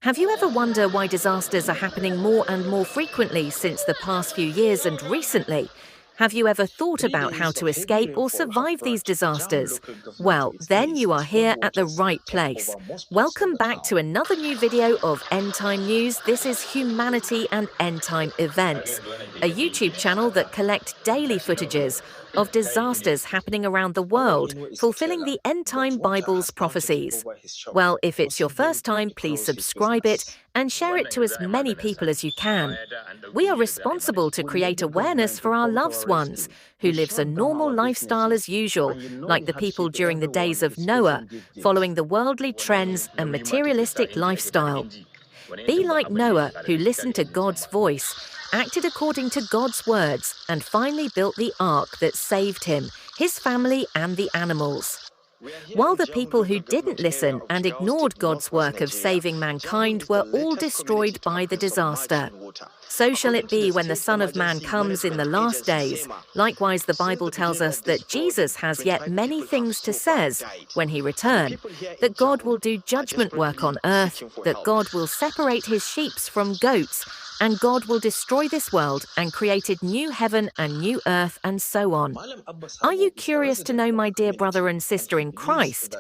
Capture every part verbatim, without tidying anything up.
Have you ever wondered why disasters are happening more and more frequently since the past few years and recently? Have you ever thought about how to escape or survive these disasters? Well, then you are here at the right place. Welcome back to another new video of End Time News. This is Humanity and End Time Events, a YouTube channel that collect daily footages of disasters happening around the world, fulfilling the end time Bible's prophecies. Well, if it's your first time, please subscribe it and share it to as many people as you can. We are responsible to create awareness for our loved ones who lives a normal lifestyle as usual, like the people during the days of Noah, following the worldly trends and materialistic lifestyle. Be like Noah, who listened to God's voice, acted according to God's words, and finally built the ark that saved him, his family, and the animals. While the people who didn't listen and ignored God's work of saving mankind were all destroyed by the disaster, so shall it be when the Son of Man comes in the last days. Likewise, the Bible tells us that Jesus has yet many things to says when he return, that God will do judgment work on earth, that God will separate his sheep from goats, and God will destroy this world and created new heaven and new earth and so on. Are you curious to know, my dear brother and sister in Christ?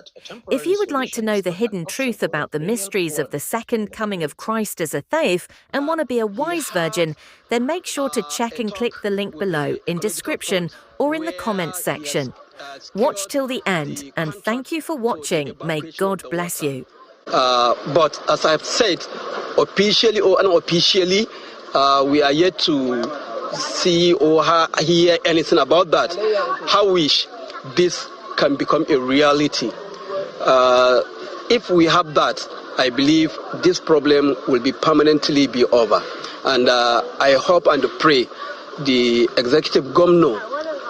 If you would like to know the hidden truth about the mysteries of the second coming of Christ as a thief and want to be a wise virgin, then make sure to check and click the link below in description or in the comments section. Watch till the end, and thank you for watching. May God bless you. Uh, but as I've said, officially or unofficially, uh, we are yet to see or ha- hear anything about that. How wish this can become a reality. Uh, if we have that, I believe this problem will be permanently be over. And uh, I hope and pray the executive governor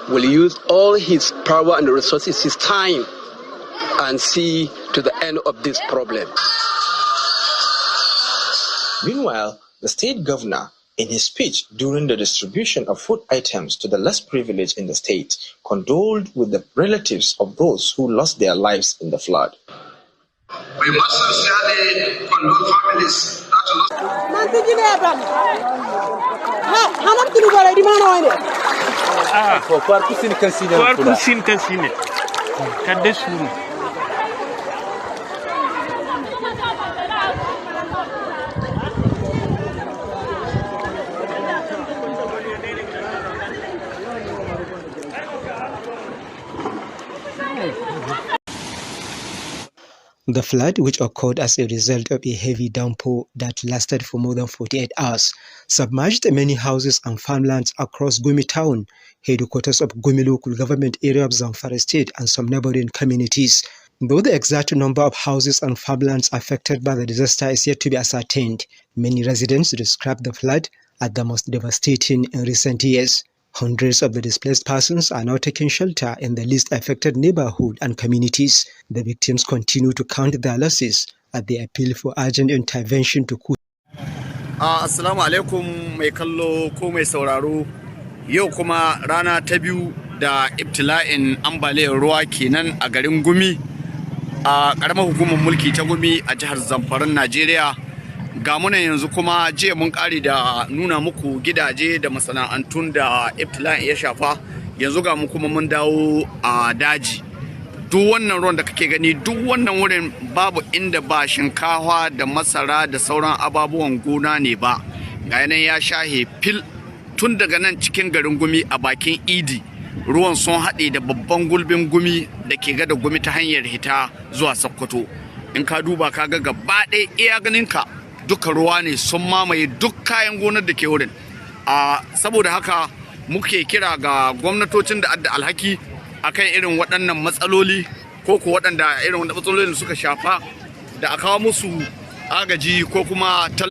will use all his power and resources, his time, and see to the end of this problem. Meanwhile, the state governor, in his speech during the distribution of food items to the less privileged in the state, condoled with the relatives of those who lost their lives in the flood. We must sincerely condole families that lost. Manti jine ban. Ha, hanam tini bara di mano ine. Ah, ko kwar kusin kan sine. Kwar kusin kan sine. Kadde sunu. The flood, which occurred as a result of a heavy downpour that lasted for more than forty-eight hours, submerged many houses and farmlands across Gumi town, headquarters of Gumi local government area of Zamfara state, and some neighboring communities. Though the exact number of houses and farmlands affected by the disaster is yet to be ascertained, many residents describe the flood as the most devastating in recent years. Hundreds of the displaced persons are now taking shelter in the least affected neighborhood and communities. The victims continue to count their losses as they appeal for urgent intervention to cushion. Ah, Assalamu alaikum mai kallo ko mai sauraro. Yau kuma rana ta biyu da ibtila'in ambaliyar ruwa kenan a garin Gumi, a ƙaramar hukumar mulki ta Gumi a jihar Zamfaran Najeriya. Ga mu nan yanzu kuma jiya mun ƙare da nuna muku gidaje da masana'antun da ibtila'in ya shafa. Yanzu ga mu kuma mun dawo a daji. Duk wannan ruwan da kake gani, duk wannan wurin babu inda ba shinkafa da masara da sauran ababuwan gona ne ba. Ga nan ya shahe fil tun daga nan cikin garin Gumi a bakin Idi. Ruwan sun haɗe da babban gulbin Gumi da ke gada Gumi ta hanyar hita zuwa Sokoto. In ka duba ka ga gaba ɗaya iya ganinka duka ruwa ne sun mamaye duk kayan gonar da ke wurin. A saboda haka muke kira ga gwamnatocin da adda alhaki akan irin waɗannan matsaloli ko ko waɗanda irin waɗannan matsalolin suka shafa da a kawo musu agaji ko kuma tal-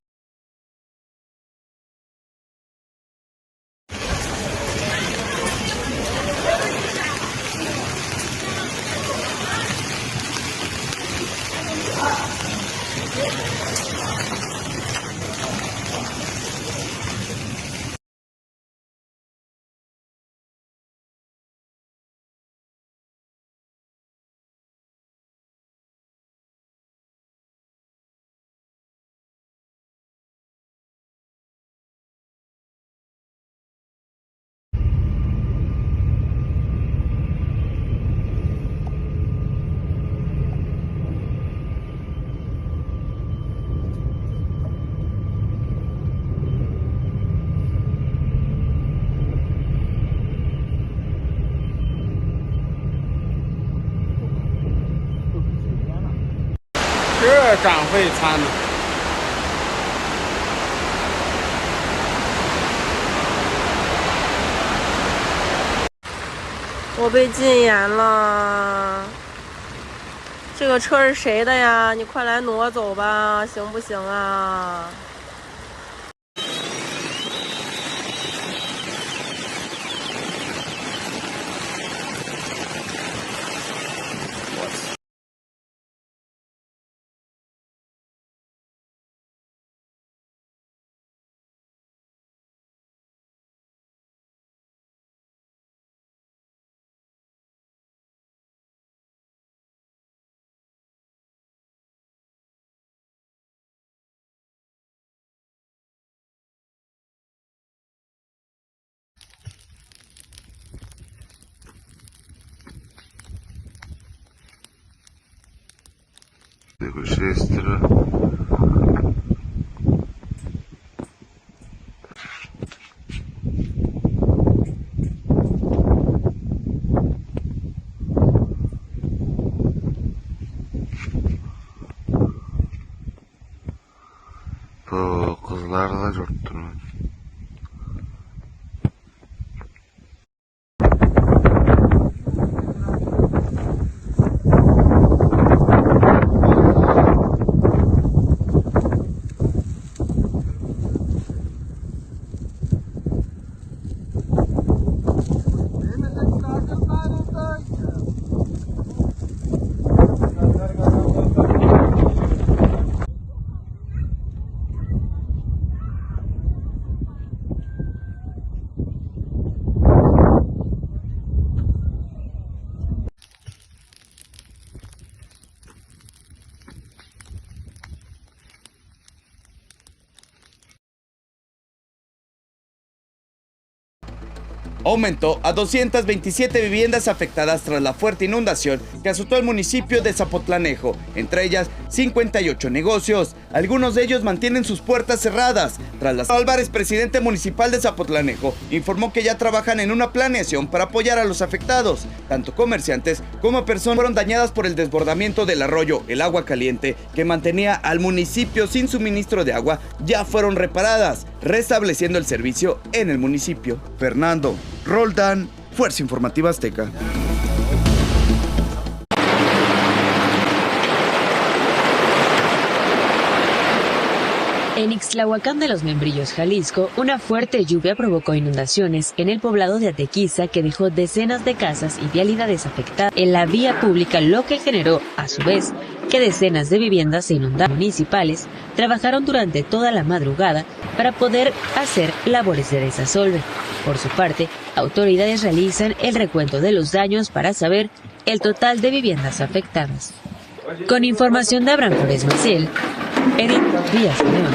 我被禁言了。这个车是谁的呀？你快来挪走吧，行不行啊？Bu qızlarla jurtturman. Aumentó a doscientas veintisiete viviendas afectadas tras la fuerte inundación que azotó el municipio de Zapotlanejo, entre ellas cincuenta y ocho negocios. Algunos de ellos mantienen sus puertas cerradas. Tras las Álvarez, presidente municipal de Zapotlanejo, informó que ya trabajan en una planeación para apoyar a los afectados. Tanto comerciantes como personas fueron dañadas por el desbordamiento del arroyo El Agua Caliente, que mantenía al municipio sin suministro de agua, ya fueron reparadas, restableciendo el servicio en el municipio. Fernando Roldán, Fuerza Informativa Azteca. En Ixtlahuacán de los Membrillos, Jalisco, una fuerte lluvia provocó inundaciones en el poblado de Atequiza, que dejó decenas de casas y vialidades afectadas en la vía pública, lo que generó, a su vez, que decenas de viviendas se inundaron. Municipales trabajaron durante toda la madrugada para poder hacer labores de desasolve. Por su parte, autoridades realizan el recuento de los daños para saber el total de viviendas afectadas. Con información de Abraham Flores Maciel, Edith Díaz León.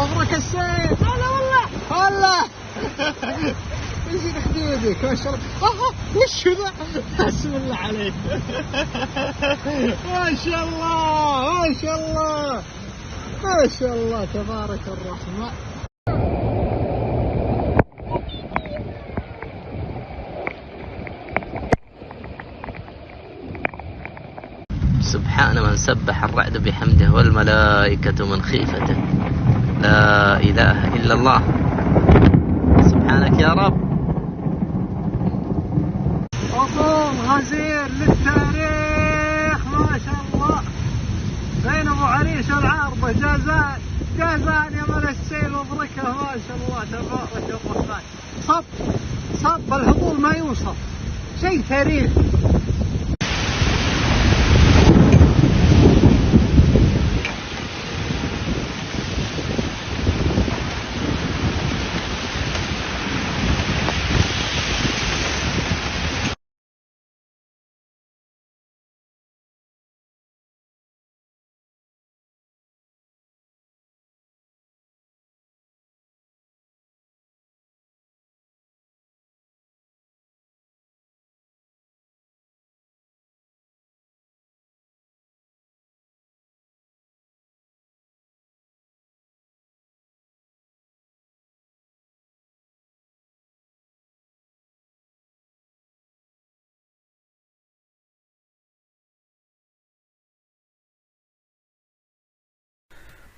مبروك السيد. لا، لا، والله. والله. ايش يخدمك؟ ما شاء الله. آه، آه، وش ذا؟ بسم الله عليك. ما شاء الله، ما شاء الله. ما شاء الله، تبارك الرحمن. سبحان من سبح الرعد بحمده والملائكة من خيفته. لا إله إلا الله. سبحانك يا رب. هجوم غزير للتاريخ، ما شاء الله. بين أبو عريش العارضة، جازان، جازان يا من السيل وبركة، ما شاء الله، تبارك الرحمن. صب، صب الهطول ما يوصف. شيء تاريخي.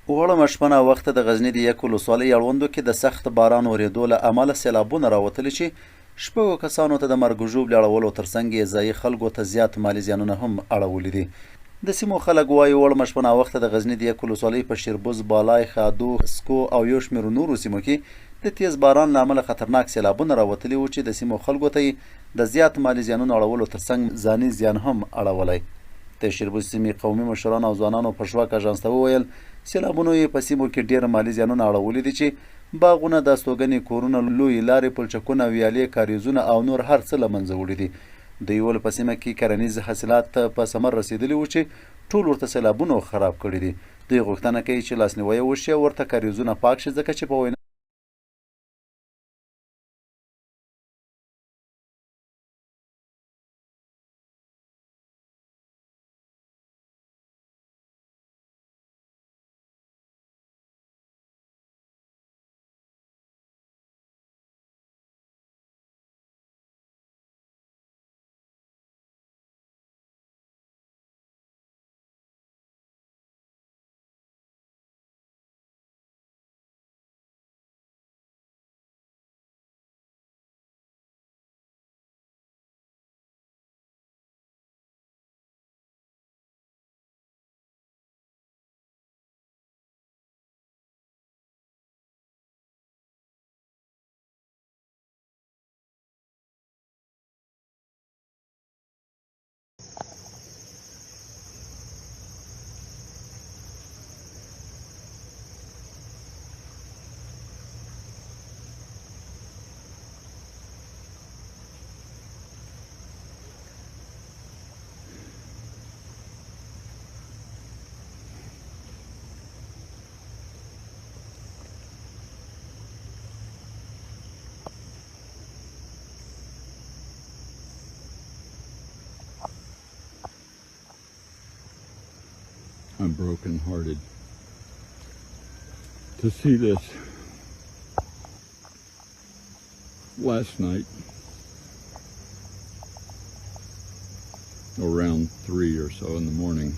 وړمه شپه ناوخته د غزني د یک ولسوالۍ اړوندو کې د سخت باران اورېدو له امله سېلابونه راوتلي، چې شپږو کسانو ته د مرګ ژوبلې اړولو ترڅنګ یې ځایي خلکو ته زیات مالي زیانونه هم اړولي دي. د سیمو خلک وایي، وړمه شپه ناوخته د غزني د یک ولسوالۍ په شیربوز، بالای، خادو، سکو او یو شمېر نورو سیمو کې د تیز باران له امله خطرناک سېلابونه راوتلي وو، چې د سیمو خلکو ته یې د زیات مالي زیانونو اړولو ترڅنګ ځاني زیان هم اړولی. د شیربوز سیمې قومي مشرانو او ځوانانو په شواک اژانس ته وویل، سېلابونو یې په سیمو کې ډېر مالي زیانونه اړولي دي، چې باغونه، د استوګنې کورونه، لویې لارې، پلچکونه، ویالې، کاریزونه او نور هر څه له منځه وړي دي. دوی وویل، په سیمه کې کرنیز حاصلات په ثمر رسېدلي وو، چې ټول ورته سېلابونو خراب کړي دي. دوی غوښتنه کوي، چې لاسنیوی وشي او ورته کاریزونه پاک شي، ځکه چې په وینا I'm brokenhearted to see this. Last night, around three or so in the morning,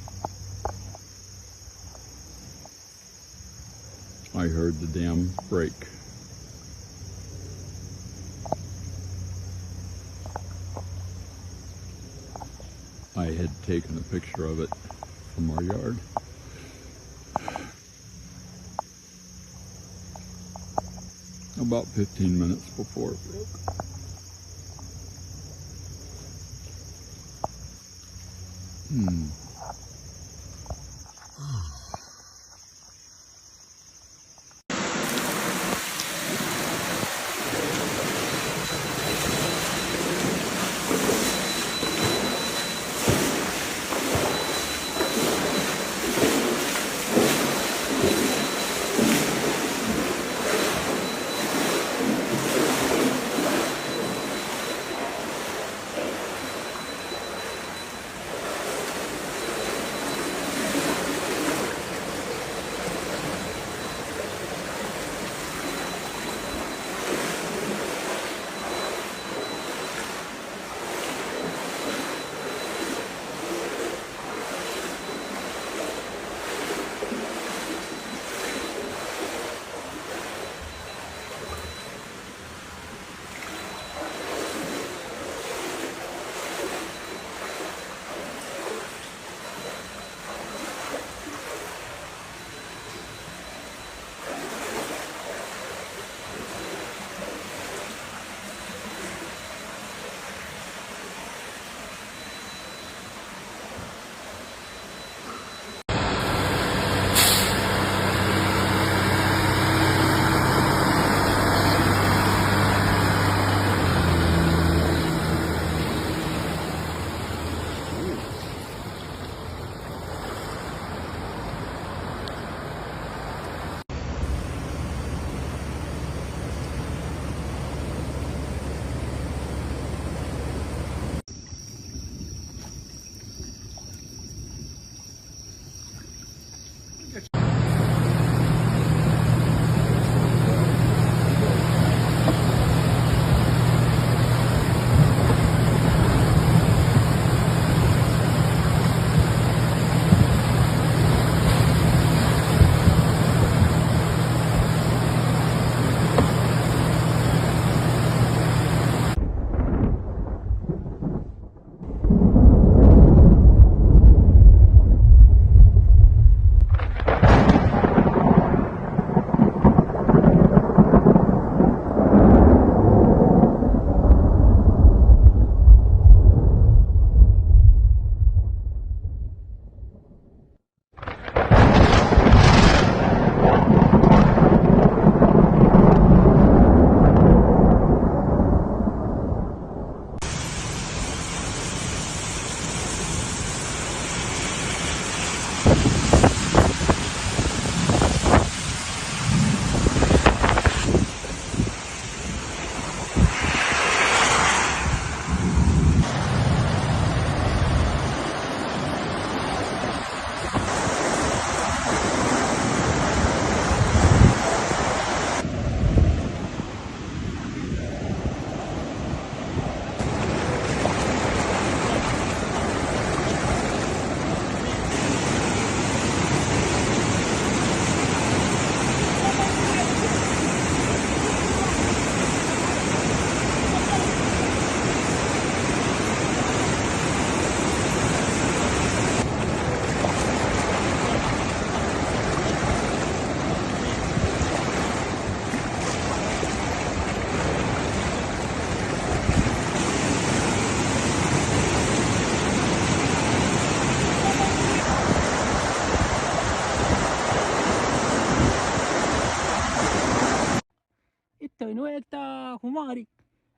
I heard the dam break. I had taken a picture of it from our yard. About fifteen minutes before it broke. Hmm.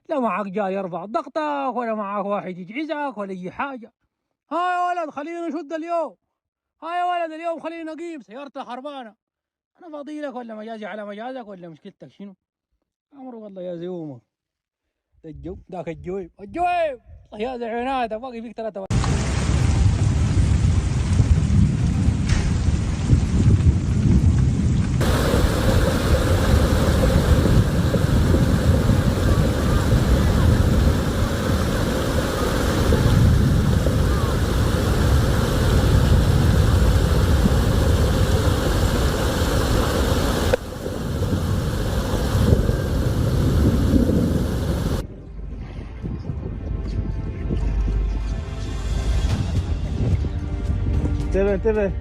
لا معاك جاي يرفع ضغطك، ولا معاك واحد يجعزك، ولا أي حاجة. ها يا ولد، خلينا نشد اليوم. ها يا ولد، اليوم خلينا نقيم، سيارتك خربانة. أنا فاضي لك ولا مجازي على مجازك ولا مشكلتك شنو؟ أمره والله يا زي أمه. ده الجو، ذاك الجويب، الجويب! الله يا زي عيناتك، باقي فيك ثلاثة. انتبه، انتبه.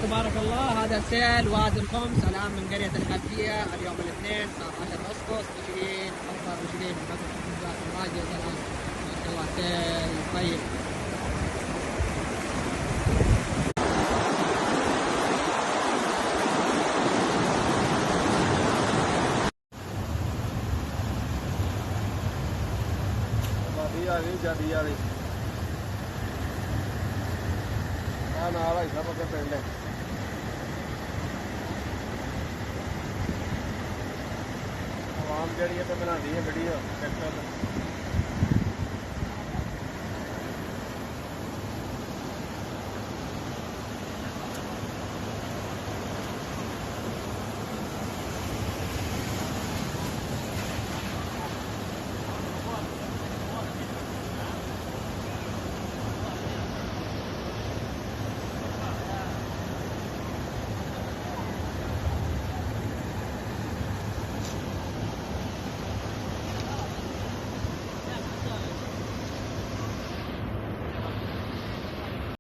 تبارك الله، هذا سيل وادي الخمس الآن من قرية الخلفية، اليوم الاثنين تسعتاشر أغسطس عشرين أربعة وعشرين، من مدرسة الحمد لله الراجية الآن. ما شاء الله، سيل طيب. Jadi hari, jadi hari. Ana ala isa pa karte hain. Awam jehdi hai to bana diye video, tractor.